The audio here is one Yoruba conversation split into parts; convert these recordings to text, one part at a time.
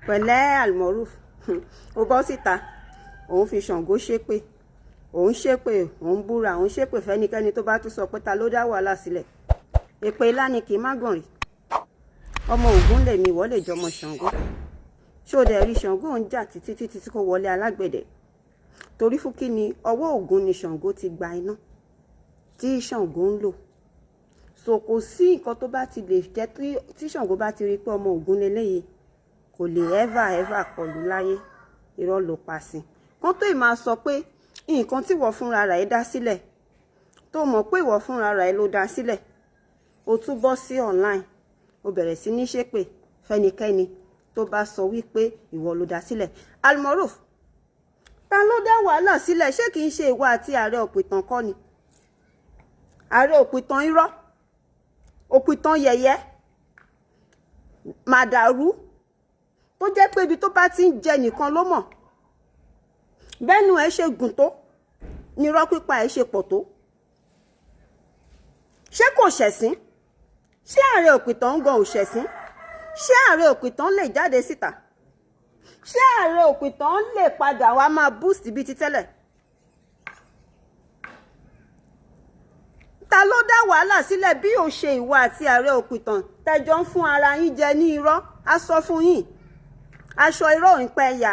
Pẹ̀lẹ́ Almoruf, ó bọ́ síta, òun fi Ṣàngó ṣépè, òun ṣépè, òun búra, òun ṣépè fẹ́nikẹ́ni tó bá tún sọ pé ta ló dá wàhálà sílẹ̀. Èpè ilá ni kì í má gàn rí. Ọmọ Ògún lèmi, ìwọ lè jọmọ Ṣàngó. Ṣó dẹ̀ rí Ṣàngó ń jà títí títí tí kò wọlé alágbẹ̀dẹ? Torí fún kí ni? Ọwọ́ Ògún ni Ṣàngó ti gba iná tí Ṣàngó ń lò. So kò sí nǹkan tó bá ti lè jẹ́ tí Ṣàngó bá ti rí pé ọmọ Ògún leléyìí, kò lè ever ever kọlù láyé. Irọ́ ló pa sí kán tó ì máa sọ pé nǹkan tí ìwọ fúnra rẹ̀ dá sílẹ̀, tó mọ̀ pé ìwọ fúnra rẹ̀ ló dá sílẹ̀, o tún bọ́ sí online, o bẹ̀rẹ̀ sí ní ṣépè fẹ́nikẹ́ni tó bá sọ wípé ìwọ ló dá sílẹ̀. Almoruf, ta ló dá wàhálà sílẹ̀? Ṣé kìí ṣe ìwọ àti ààrẹ òpìtàn kọ́ ni? Ààrẹ òpìtàn irọ́, òpìtàn yẹ̀yẹ́, màdàrú, tó jẹ́ pé ibi tó bá ti ń jẹ nìkan ló mọ̀. Bẹ́nu ẹ̀ ṣe gùn tó ní irọ́ pípa ẹ̀ ṣe pọ̀ tó. Ṣé kò ṣẹ̀sín? Ṣé ààrẹ òpìtàn ń gan ò ṣẹ̀sín? Ṣé ààrẹ òpìtàn lè jáde síta? Ṣé ààrẹ òpìtàn lè padà wá máa boost bíi ti tẹ́lẹ̀? Ta ló dá wàhálà sílẹ̀ bí ò ṣe ìwọ àti ààrẹ òpìtàn tẹjọ ń fún ara yín jẹ ní irọ́? A sọ fún yín, aṣọ irọ́ ò ń pẹ́ ya,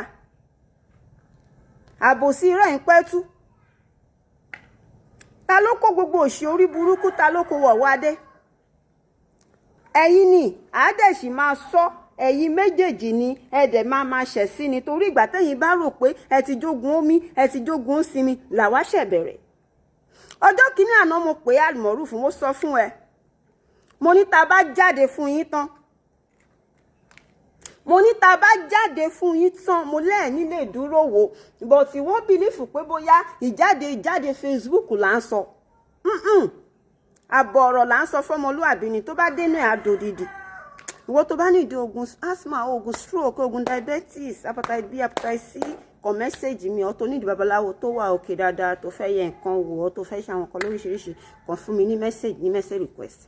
àbòsí irọ́ ń pẹ́ tú. Ta ló kó gbogbo òṣì orí burúkú? Ta ló kó wọ̀ wá dé? Ẹ̀yin ni àádẹ́sì máa sọ. Ẹ̀yin méjèèjì ni ẹ̀dẹ̀ máa máa ṣẹ̀ sí ni, torí ìgbà tẹ́yin bá rò pé ẹ ti jogun omi, ẹ ti jogun sinmi, làwa ṣẹ̀ bẹ̀rẹ̀. Ọjọ́ kìíní àná mo pè Almoruf, mo sọ fún ẹ, mo ní ta bá jáde fún yín tán, mo ní ta bá jáde fún yín tán, mo lẹ́ẹ̀ nílé dúró wò. But wọ́n believe pé bóyá ìjáde ìjáde Facebook là ń sọ. Àbọ̀ ọ̀rọ̀ là ń sọ fọ́mọlúàbí ni, tó bá dénú ẹ̀ àdòdìdì. Ìwọ tó bá nídìí oògùn asthma, oògùn stroke, oògùn diabetes, hepatitis B, hepatitis C, kọ message mi. Ọ́ tó nídìí babaláwo tó wà òkè dáadáa, tó fẹ́ yẹ nǹkan wò, ọ́ tó fẹ́ ṣe àwọn nǹkan lóríṣiríṣi, kàn fún mi ní message, ní message request.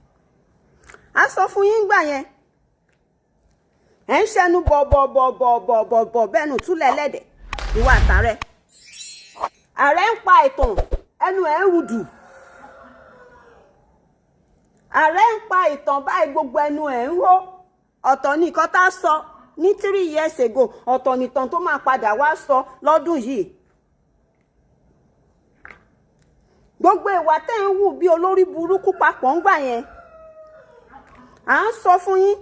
A sọ fún yín gbà yẹn, ẹ̀ ń ṣẹnu bọ̀bọ̀bọ̀bọ̀bọ̀bọ̀ bẹ́ẹ̀ nù túlẹ̀ ẹlẹ́dẹ̀. Ìwà àtàrẹ ààrẹ ń pa ìtàn, ẹnu ẹ̀ ń rudù. Ààrẹ ń pa ìtàn báyìí, gbogbo ẹnu ẹ̀ ń hó. Ọ̀tọ̀ ní nǹkan tá a sọ ní 3 years ago, ọ̀tọ̀ nìtàn tó máa padà wá sọ lọ́dún yìí. Gbogbo ìwà tẹ́ ń wù bí olórí burúkú papọ̀ ń gbà yẹn, à ń sọ fún yín.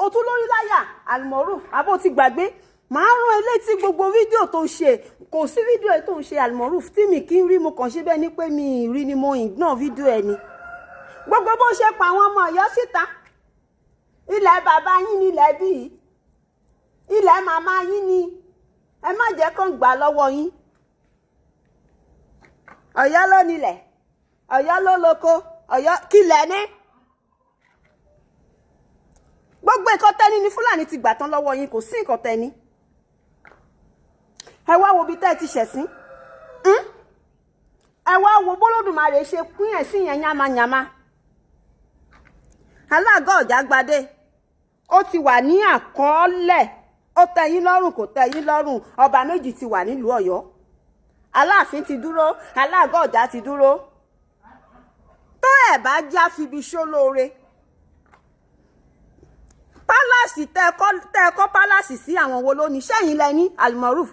O tún lórí láyà, Almoruf, abó ti gbàgbé. Màá rán ẹ létí gbogbo fídíò tó ṣe. Kò sí fídíò tó ń ṣe, Almoruf, tí mi kì í rí. Mo kàn ṣe bẹ́ẹ̀ ni pé mi ì rí ni, mo ignore fídíò ẹ ni. Gbogbo bó ṣe pa àwọn ọmọ Ọ̀yọ́ síta, ilẹ̀ bàbá yín ni ilẹ̀ bíi ilẹ̀ màmá yín ni, ẹ má jẹ́ kán gbà lọ́wọ́ yín. Ọ̀yọ́ ló nílẹ̀, Ọ̀yọ́ ló lóko, Ọ̀yọ́ kílẹ̀ ní. Gbogbo nǹkan tẹ́ni ní Fúlàní ti gbà tán lọ́wọ́ yín, kò sí nǹkan tẹ́ni. Ẹ wá wo ibi tẹ́ ẹ ti ṣẹ̀sín, ẹ wá wo bólódùmarè ṣe pín ẹ̀sìn yẹn yánmayànma. Aláàgọ́ Ọ̀jágbadé ó ti wà ní àkọọ́lẹ̀, ó tẹ́ yín lọ́rùn, kò tẹ́ yín lọ́rùn, ọba méjì ti wà nílùú Ọ̀yọ́. Aláàfin ti dúró, Aláàgọ́ Ọ̀já ti dúró. Tó ẹ̀ bá já fibi ṣó lóore pálásì tẹ́ ẹ kọ́ pálásì sí, àwọn wo ló ní? Sẹ́yìn lẹ́ní, Almoruf?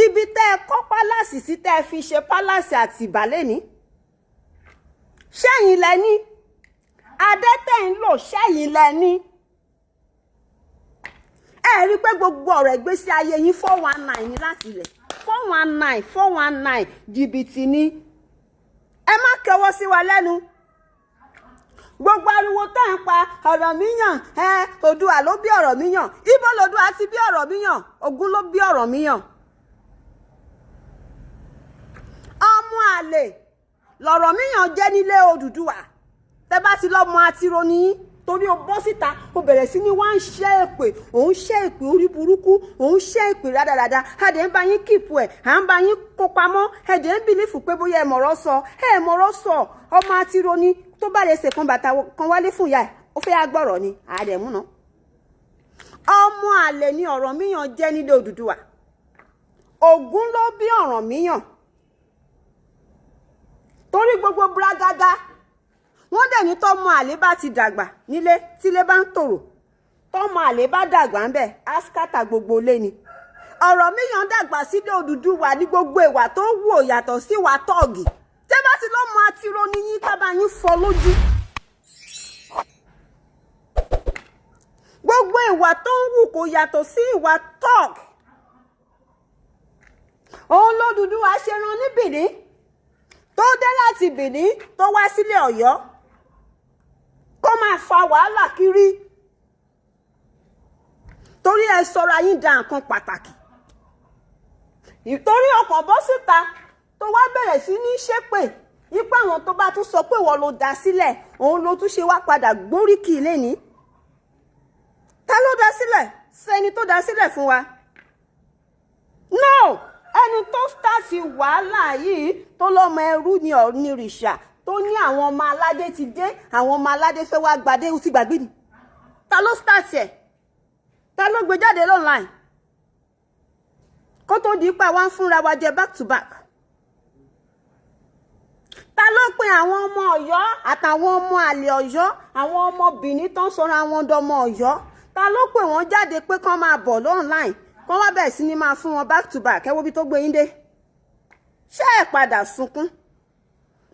Ibi tẹ́ ẹ kọ́ pálásì sí, tẹ́ ẹ fi ṣe pálásì àti ìbàlẹ̀ ní, sẹ́yìn lẹ́ní? Adẹ́tẹ̀ ń lò, sẹ́yìn lẹ́ní? Ẹ rí i pé gbogbo ọ̀rọ̀ ìgbésí ayé yín, 419 ní láti ilẹ̀, 419, 419, jìbìtì ni. Ẹ má kẹwọ́ sí wa lẹ́nu. Gbogbo ariwo tẹ́ ń pa, Ọ̀rànmíyàn, ẹ Oòduà ló bí Ọ̀rànmíyàn. Ibo lòdùà ti bí Ọ̀rànmíyàn? Ògún ló bí Ọ̀rànmíyàn. Ọmọ àlè lọ̀rànmíyàn jẹ́ nílé Odùduwà. Tẹ́ bá ti lọ́mọ àtiró ní, torí o bọ́ síta, o bẹ̀rẹ̀ sí ní wá ń ṣẹ́ èpè, òun ṣẹ́ èpè orí burúkú, òun ṣẹ́ èpè rádaràda. Adẹ̀ ń bá yín kìpù ẹ̀, à ń bá yín kó pamọ́. Ẹ̀dẹ̀ ń believe pé bóyá ẹ mọ̀rọ̀ sọ, ẹ mọ̀rọ̀ sọ. Ọmọ àtiró ní, tó bá lè ṣèkan bàtà kan wálé fún ìyá ẹ̀. Ó fẹ́ agbọ́rọ̀ ni àdẹ̀mú náà. Ọmọ àlè ni Ọ̀rànmíyàn jẹ́ nílé Odùduwà. Ògún ló bí Ọ̀rànmíyàn. Torí gbogbo bragada wọ́n dẹ̀ ní tọ́mọ àlè bá ti dàgbà nílé, tílé bá ń tòrò, tọ́mọ àlè bá dàgbà ń bẹ̀, áskátà gbogbo lé ni. Ọ̀rànmíyàn dàgbà sílé Odùduwà ní gbogbo ìwà tó wù yàtọ̀ sí ìwà tọ́ọ̀gì. Tẹ́ bá ti lọ́mọ àtiró ní yín, ká bá yín fọ́ lójú. Gbogbo ìwà tó ń wù kò yàtọ̀ sí ìwà tọ́ọ̀gì. Òun l'Odùduwà ṣe rán ní Bìní, tó dé láti Bìní tó wá sílé Ọ̀yọ́ kó máa fa wàhálà kiri. Torí ẹ sọra yín da nǹkan pàtàkì. Ìtorí ọkàn bọ́ síta tó wá bẹ̀rẹ̀ sí ní ṣépè ipá àwọn tó bá tún sọ pé wọ́n ló dá sílẹ̀, òun ló tún ṣe wá padà gbóríkì lẹ́ni. Ta ló dá sílẹ̀? Sẹ́ni tó dá sílẹ̀ fún wa? No! Ẹni tó start wàhálà yìí tó lọ́mọ ẹrú ni Ọ̀nìrìṣà, tó ní àwọn ọmọ aládé ti dé, àwọn ọmọ aládé fẹ́ wá gbadé, ó ti gbàgbé ni. Ta ló start ẹ̀? Ta ló gbé jáde online? Kó tó di pa wá ń fúnra wa jẹ back to back. Ta ló pe àwọn ọmọ Ọ̀yọ́ àtàwọn ọmọ àlè Ọ̀yọ́, àwọn ọmọ Bìní tó ń sọra wọn dọmọ Ọ̀yọ́? Ta ló pè wọ́n jáde pé kán máa bọ̀ online, kán wá bẹ̀rẹ̀ sí ní máa fún wọn back to back? Ẹ wo bí tó gbé yín dé. Ṣé ẹ padà sunkún?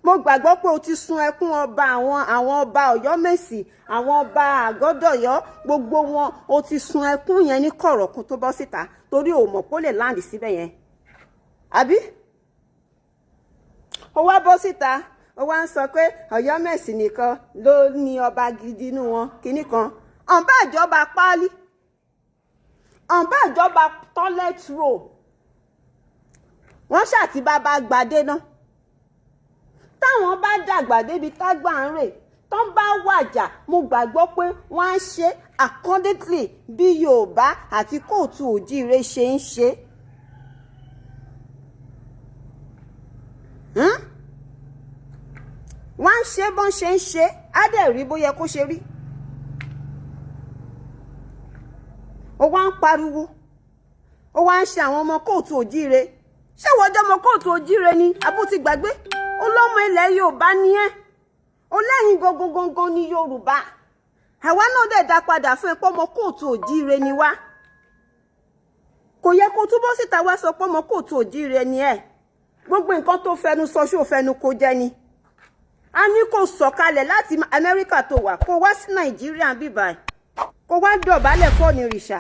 Mo gbàgbọ́ pé o ti sun ẹkún ọba àwọn ọba Ọ̀yọ́mèsì, àwọn ọba Àgọ́dọ̀yọ́, gbogbo wọn, o ti sun ẹkún yẹn ní kọ̀rọ̀kun tó bọ́ síta, torí o mọ̀ pé ó lè land síbẹ̀ yẹn. Àbí? Ó wá bọ́ síta, ó wá ń sọ pé Ọ̀yọ́mèsì nìkan ló ní ọba gidi inú wọn, kinní kan. Ọ̀nbá ìjọba páálí, ọ̀nbá ìjọba toilet roll, wọ́n ṣàti bàbá gbadé náà. Táwọn bá dàgbà débi tágbà ń rè, tán bá wàjà, mo gbàgbọ́ pé wọ́n á ṣe accordingly bí Yorùbá àti kóòtù òjíire ṣe ń ṣe. Wọ́n á ṣe bọ́n ṣe ń ṣe, á dẹ̀ rí bóyá kó ṣe rí. Ó wá ń pariwo, ó wá ń ṣe àwọn ọmọ kóòtù òjíire. Ṣé wọ́n jẹ́ ọmọ kóòtù òjíire ni? Abó ti gbàgbé. Olọ́mọ ilẹ̀ Yorùbá ni ẹ́. Olẹ́yìn gangan ni Yorùbá. Àwa náà dẹ̀ dá padà fún ẹ pé ọmọ kóòtù òjíire ni wá. Kò yẹ kó túbọ̀ síta wá sọ pé ọmọ kóòtù òjíire ni ẹ́. Gbogbo nǹkan tó fẹnu sọ, ṣó fẹnu kó jẹ ni? A ní kó sọ̀kalẹ̀ láti Amẹ́ríkà tó wà, kó wá sí Nàìjíríà bíbá ẹ̀, kó wá dọ̀bálẹ̀ fọ́ọ̀nìrìṣà,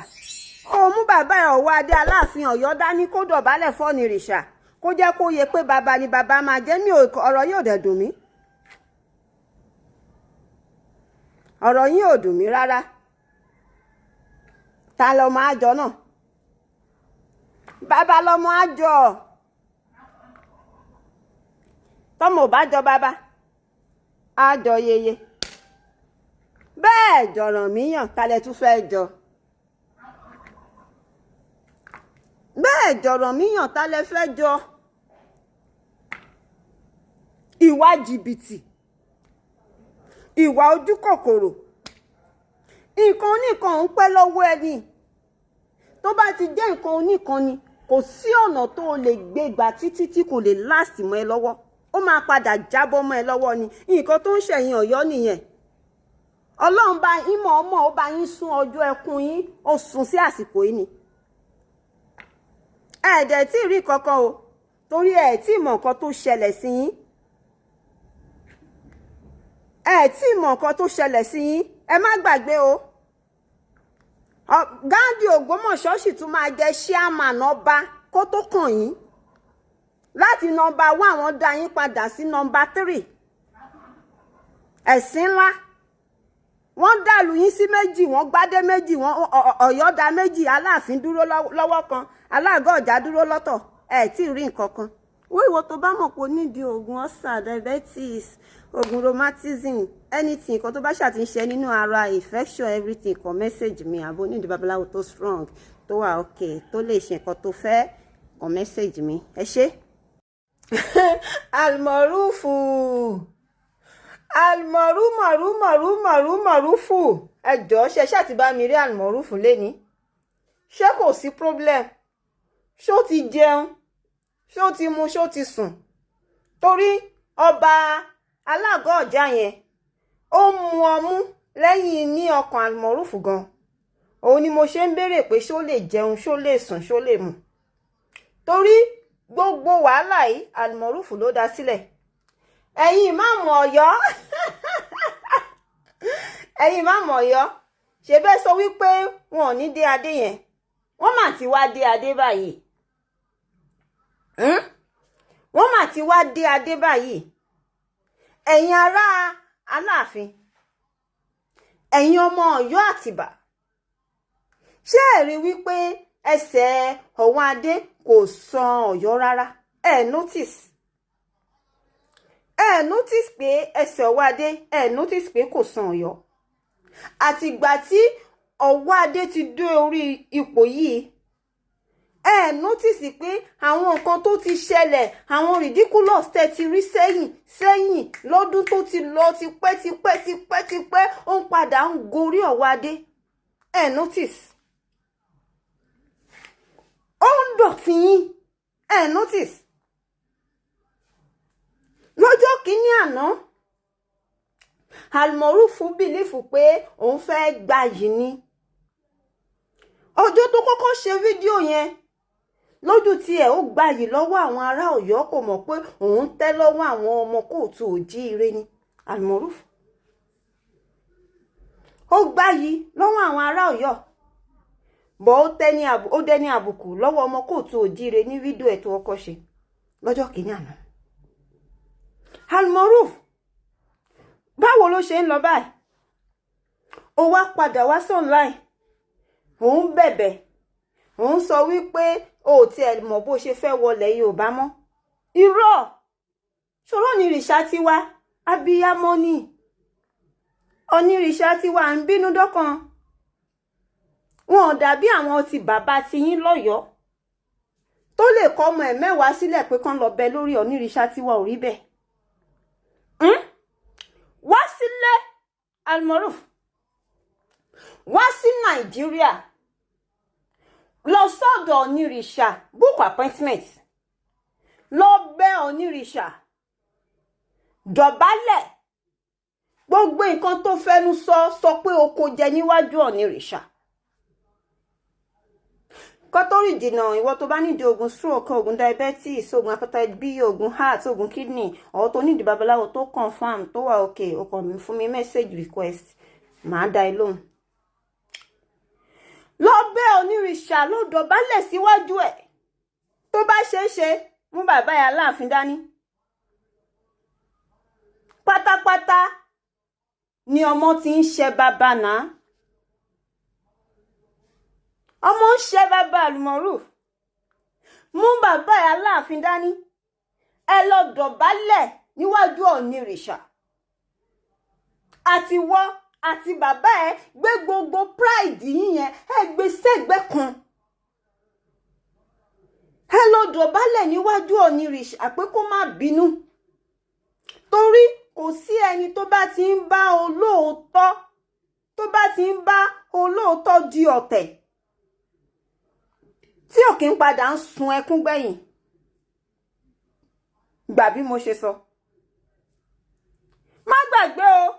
kó mú bàbá ẹ̀ Ọ̀wọ́ Adé Aláàfin Ọ̀yọ́ dání, kó dọ̀bálẹ̀ fọ́ọ̀nìrìṣà, kó jẹ́ kó yẹ pé bàbá ni bàbá máa jẹ́. Mi ọ̀rọ̀ yóò dẹ̀ dùn mí. Ọ̀rọ̀ yín ò dùn mí rárá. Ta lọmọ àjọ náà? Bàbá lọmọ àjọ. Tọmọ ò bá jọ bàbá, àjọ yeye. Bẹ́ẹ̀ jọ̀rànmíyàn, ta lẹ tún fẹ́ jọ? Bẹ́ẹ̀ jọ̀rànmíyàn, ta lẹ fẹ́ jọ? Ìwà jìbìtì, ìwà ojú kòkòrò, nǹkan oníkan ń pẹ́ lọ́wọ́ ẹni. Tó bá ti jẹ́ nǹkan oníkan ni, kò sí ọ̀nà tó o lè gbé gbà títí tí kò lè láàsì mọ́ ẹ lọ́wọ́. Ó máa padà jábọ́ mọ́ ẹ lọ́wọ́ ni. Nǹkan tó ń ṣẹ̀yìn Ọ̀yọ́ nìyẹn. Ọlọ́run bá yín mọ̀ ọmọ, ó bá yín sún ọjọ́ ẹkún yín, ó sún sí àsìkò yìí ni. Ẹ dẹ̀ tí rí kankan o, torí ẹ tí mọ̀ nǹkan tó ṣẹlẹ̀ sí yín. Ẹ tí mọ̀ nǹkan tó ṣẹlẹ̀ sí yín. Ẹ má gbàgbé o. Ghandi Ògbómọ̀ṣọ́ sì tún máa jẹ chairman ọba kó tó kàn yín. Láti nọ́mbà 1 wọ́n dá yín padà sí nọ́mbà 3. Ẹ̀sìn ńlá. Wọ́n dàlù yín sí méjì, wọ́n gbádé méjì, wọ́n Ọ̀yọ́ dá méjì, Aláàfin dúró lọ́wọ́ kan, Aláàgọ́ Ọ̀jà dúró lọ́tọ̀. Ẹ tí rí nǹkan kan. Wọ́n ìwọ tó bá mọ̀ pé o nídìí oògùn ulcer, diabetes, oògùn rheumatism, anything nǹkan tó bá ṣàti ń ṣe nínú ara, infection, everything, kan message mi. Àbò nídìí babaláwo tó strong, tó wà okay, tó lè ṣe nǹkan tó fẹ́, kan message mi. Ẹ ṣé. Almọ̀rúfù, Almọ̀rú mọ̀rú mọ̀rú mọ̀rú mọ̀rúfù, ẹ jọ̀ọ́, ṣe ṣáà ti bá mi rí Almọ̀rúfù lẹ́ni? Ṣé kò sí problem? Ṣó ti jẹun? Ṣó ti mu? Ṣó ti sùn? Torí ọba alágọ̀ ọ̀já yẹn, ó ń mu ọmú lẹ́yìn ní ọkàn Almọ̀rúfù gan. Òun ni mo ṣe ń béèrè pé ṣó lè jẹun, ṣó lè sùn, ṣó lè mu, torí gbogbo wàhálà yìí, Almọ̀rúfù ló dá sílẹ̀. Ẹ̀yin ìmáàmù Ọ̀yọ́, ẹ̀yin ìmáàmù Ọ̀yọ́, ṣe bẹ́ẹ̀ sọ wípé wọn ò ní dé adé yẹn? Wọ́n mà ti wá dé adé báyìí. Wọ́n mà ti wá dé adé báyìí. Ẹ̀yin ará Aláàfin, ẹ̀yin ọmọ Ọ̀yọ́ Àtìbà, ṣé ẹ rí wípé ẹsẹ̀ ọ̀wọ́n adé kò san Ọ̀yọ́ rárá? Ẹ notice, ẹ notice pé ẹsẹ̀ ọ̀wọ́ adé, ẹ notice pé kò san Ọ̀yọ́. Àtìgbà tí ọ̀wọ́ adé ti dé orí ipò yìí, ẹ notice pé àwọn nǹkan tó ti ṣẹlẹ̀, àwọn ridiculous tẹ́ ti rí sẹ́yìn sẹ́yìn lọ́dún tó ti lọ tipẹ́ tipẹ́ tipẹ́ tipẹ́, ó ń padà ń gorí ọ̀wọ́ adé. Ẹ notice ó ń dọ̀tí yín. Ẹ notice lọ́jọ́ kìíní àná, Almọ̀rúfù believe pé òun fẹ́ gbayì ni. Ọjọ́ tó kọ́kọ́ ṣe fídíò yẹn, lójú tiẹ̀, ó gbayì lọ́wọ́ àwọn ará Ọ̀yọ́. Kò mọ̀ pé òun tẹ́ lọ́wọ́ àwọn ọmọ kóòtù òjíire ni. Almọ̀rúfù, ó gbayì lọ́wọ́ àwọn ará Ọ̀yọ́ bọ́, ó dẹ́ ní àbùkù lọ́wọ́ ọmọ kóòtù òjíire ní fídíò ẹ̀ tó kọ́kọ́ ṣe lọ́jọ́ kìíní àná. Almoruf, báwo ló ṣe ń lọ báyìí? Ó wá padà wá sí online, òun bẹ̀bẹ̀, òun sọ wípé o ò tiẹ̀ mọ̀ bó ṣe fẹ́ wọlé Yorùbá mọ́. Irọ́ ṣòro ní ìrìṣà tiwa, abiyamọ ni onírìṣà tiwa, ń bínú dọ́kan. Wọn ò dàbí àwọn ti bàbá tiyín lọ́yọ̀ọ́ tó lè kọ́ ọmọ ẹ̀ 10 sílẹ̀ pé kán lọ bẹ lórí. Onírìṣà tiwa ò rí bẹ́ẹ̀. Wá sílé, Almoruf, wá sí Nàìjíríà, lọ sọ́dọ̀ onírìṣà, book appointment, lọ bẹ̀ onírìṣà, dọ̀bálẹ̀, gbogbo nǹkan tó fẹ́nu sọ, sọ pé o kò jẹ níwájú onírìṣà kọ́tórì jìnnà. Ìwọ tó bá nídìí oògùn stroke, oògùn diabetes, oògùn hepatitis B, oògùn heart, oògùn kidney, ọ̀ tó nídìí babaláwo tó confirm, tó wà okay, o kàn mí, fún mi message request, màá dá ẹ lóhùn. Lọ bẹ̀ onírìṣà, ló dọ̀bálẹ̀ síwájú ẹ̀. Tó bá ṣeé ṣe, mú bàbá yà láàfin dání. Pátápátá ni ọmọ ti ń ṣe bàbá náà, ọmọ ń ṣe bàbá. Almoruf, mú bàbá ẹ̀ aláàfin dání, ẹ lọ dọ̀bálẹ̀ níwájú onírìṣà. Àti wọ́ àti bàbá ẹ, gbé gbogbo pride yín yẹn, ẹ gbé sẹ́gbẹ́ kan, ẹ lọ dọ̀bálẹ̀ níwájú onírìṣà pé kó má bínú, torí kò sí ẹni tó bá ti ń bá olóòótọ́, tó bá ti ń bá olóòótọ́ di ọ̀tẹ̀, tí ò kí ń padà ń sun ẹkún gbẹ̀yìn. Gbà bí mo ṣe sọ. Má gbàgbé o,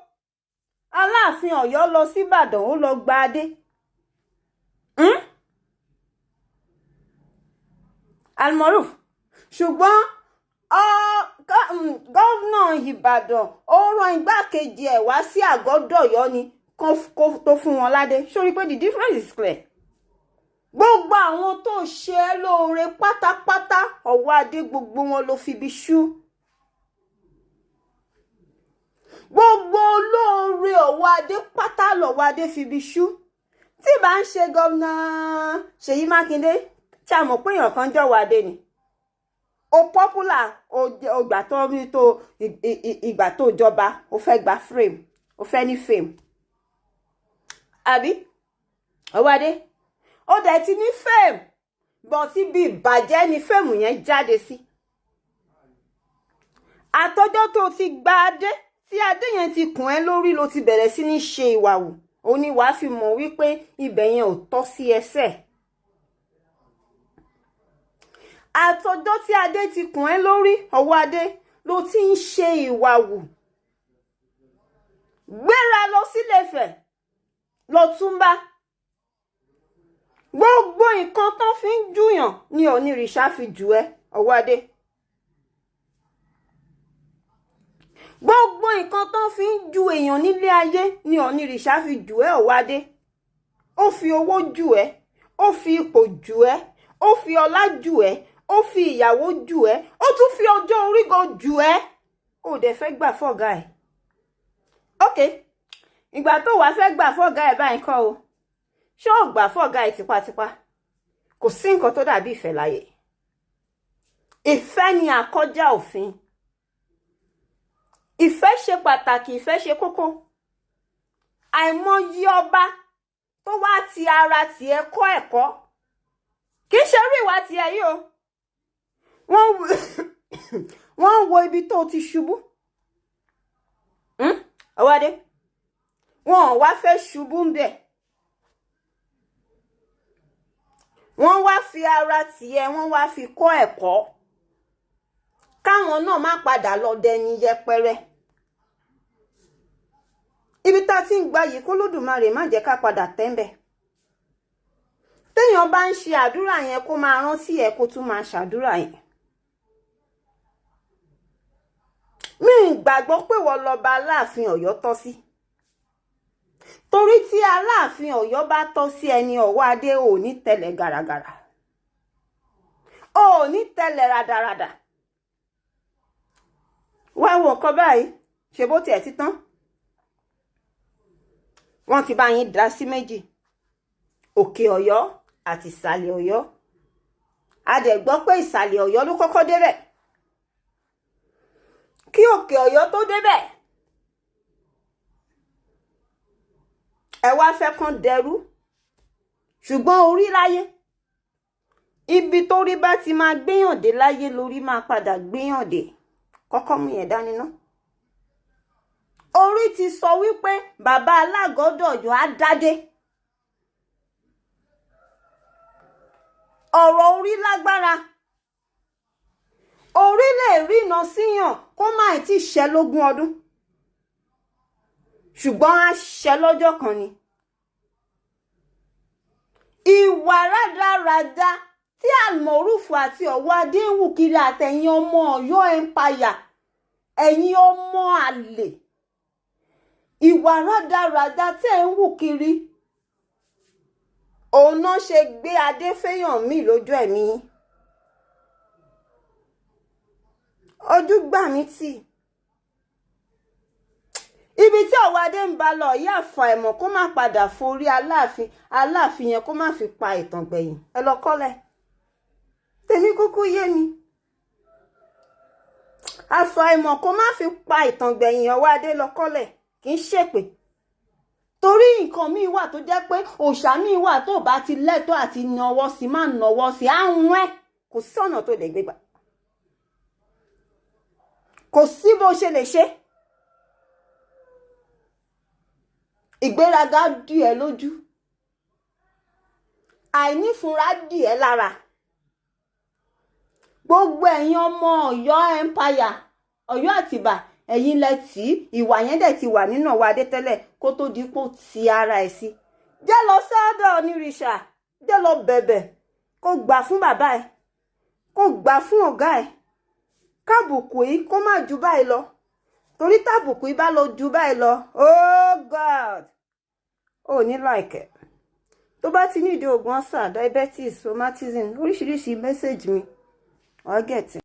Aláàfin Ọ̀yọ́ lọ síbàdàn, ó lọ gba adé. Almoruf, ṣùgbọ́n governor Ìbàdàn, ó rán igbákejì ẹ̀ wá sí àgọ́dọ̀yọ́ ni kó tó fún wọn ládé. Sórí pé the difference is clear. Gbogbo àwọn tó ṣe é lóore pátápátá, ọwọ́ adé, gbogbo wọn ló fi ibi ṣú. Gbogbo olóore ọwọ́ adé pátá lọ́wọ́ adé fi ibi ṣú. Tí bá ń ṣe gómìnà Ṣèyí Mákindé, tí a mọ̀ pé èèyàn kan jọ̀wọ́ adé ni, o popular, o gbà tó tó ìgbà tó jọba, o fẹ́ gba frame, o fẹ́ ní fame, àbí? Ọwọ́ adé, ó dẹ̀ ti ní fame bọ̀, tí bí ìbàjẹ́ ni fame yẹn jáde sí. Àtọjọ́ tó ti gba adé Tí adé yẹn ti kùn ẹ́ lórí ló ti bẹ̀rẹ̀ sí ní ṣe ìwà wù, òun ni wàá fi mọ̀ wípé ibẹ̀ yẹn ò tọ́ sí ẹsẹ̀. Àtọjọ́ tí adé ti kùn ẹ́ lórí, Ọwọ́adé, ló ti ń ṣe ìwà wù. Gbéra lọ sílé Ifẹ̀, lọ túnbá. Gbogbo nǹkan tán fi ń júyàn ni Ọ̀nìrìṣà fi jù ẹ́, Ọwọ́adé. Gbogbo nǹkan tán fi ń ju èèyàn nílé ayé ni Ọ̀nìrìṣà fi jù ẹ́, Ọwọ́adé. Ó fi owó jù ẹ́, ó fi ipò jù ẹ́, ó fi ọlá jù ẹ́, ó fi ìyàwó jù ẹ́, ó tún fi ọjọ́ orí gan jù ẹ́. Ó dẹ̀ fẹ́ gbà fọ́gà ẹ̀. Ok, ìgbà tó wàá fẹ́ gbà fọ́gà ẹ̀ báyìí kọ́ o, ṣé ò gbà fọ́gà ẹ̀ tipátipá? Kò sí nǹkan tó dàbí ìfẹ́ láyé. Ìfẹ́ ni àkọjá òfin. Ìfẹ́ ṣe pàtàkì, ìfẹ́ ṣe kókó. Àìmọye ọba tó wá ti ara tiẹ̀ kọ́ ẹ̀kọ́, kì í ṣe irú ìwà tiẹ̀ yìí o. Wọ́n ń wo ibi tó ti ṣubú. Ọwọ́adé, wọn ò wá fẹ́ ṣubú ń bẹ̀. Wọ́n wá fi ara tiẹ̀, wọ́n wá fi kọ́ ẹ̀kọ́, káwọn náà má padà lọ dẹni yẹpẹrẹ. Ibi tá a ti ń gba yìí, kó Lódùmarè má jẹ́ ká padà tẹ́ńbẹ̀. Téèyàn bá ń ṣe àdúrà yẹn, kó máa rántí ẹ̀, kó tún máa ṣàdúrà yẹn. Mi ì gbàgbọ́ pé wọ́n lọ́ba Aláàfin Ọ̀yọ́ tọ́ sí. Torí tí Aláàfin Ọ̀yọ́ bá tọ́ sí ẹni, Ọwọ́adé, ò ní tẹ̀lẹ̀ gàràgàrà, ò ní tẹ̀lẹ̀ ràdàràdà. Wá wo nǹkan báyìí, ṣe bó tiẹ̀ ti tán. Wọ́n ti bá yín dá sí méjì, Òkè Ọ̀yọ́ àti Ìsàlẹ̀ Ọ̀yọ́. A dẹ̀ gbọ́ pé Ìsàlẹ̀ Ọ̀yọ́ ló kọ́kọ́ débẹ̀ kí Òkè Ọ̀yọ́ tó débẹ̀. Ẹ wá fẹ́ kán dẹrú, ṣùgbọ́n orí láyé, ibi tó rí bá ti máa gbéyàn dé láyé lórí máa padà gbéyàn dé. Kọ́kọ́ mú yẹn dání ná. Orí ti sọ wípé bàbá Alágọ̀dọ̀ Ọ̀yọ́ á dádé. Ọ̀rọ̀ orí lágbára. Orí lè rína síyàn kó má tí ṣẹ lógún ọdún, ṣùgbọ́n á ṣẹ lọ́jọ́ kan ni. Ìwà rádaràda tí Almoruf àti Ọwọ́adé ń wù kiri àtẹ̀yìn ọmọ Ọ̀yọ́ Empire, ẹ̀yin ọmọ àlè, ìwà rádaràda tẹ̀ ń wù kiri, òun náà ṣe gbé adé fẹ́yàn mí lójú ẹ̀mí. Ojú gbà mí tì. Ibi tí Ọwọ́adé ń bá lọ yìí, àfàìmọ̀ kó má padà forí Aláàfin yẹn kó má fi pa ìtàn gbẹ̀yìn. Ẹ lọ kọ́lẹ̀. Tèmi kúkú yé mi. Àfàìmọ̀ kó má fi pa ìtàn gbẹ̀yìn, Ọwọ́adé lọ kọ́lẹ̀, kì í ṣèpè. Torí nǹkan míì wà tó jẹ́ pé òòṣà míì wà tó bá ti lẹ́tọ̀ọ́ àti nawọ́ sí, má nawọ́ sí, àrùn ẹ̀ kò sọ̀nà tó lè gbégbà. Kò sí bó ṣe lè ṣe. Ìgbéraga dì ẹ́ lójú. Àìnífunra dì ẹ́ lára. Gbogbo ẹ̀yin ọmọ Ọ̀yọ́ Empire, Ọ̀yọ́ Àtìbà, ẹ̀yin lẹ tí ìwà yẹn dẹ̀ ti wà nínú Ọwọ́adé tẹ́lẹ̀ kó tó di pò ti ara ẹ̀ sí. Jẹ́ lọ sọ́dọ̀ Onírìṣà, jẹ́ lọ bẹ̀bẹ̀ kó gbà fún bàbá ẹ̀, kó gbà fún ọ̀gá ẹ̀. Kábùkù yìí kó má ju báyìí lọ. Torí tábùkù yìí bá lọ ju báyìí lọ, oh God, ò ní láìkẹ́. Tó bá ti ní ìdí oògùn ulcer, diabetes, rheumatism, oríṣiríṣi message mi, wàá gẹ̀tẹ̀.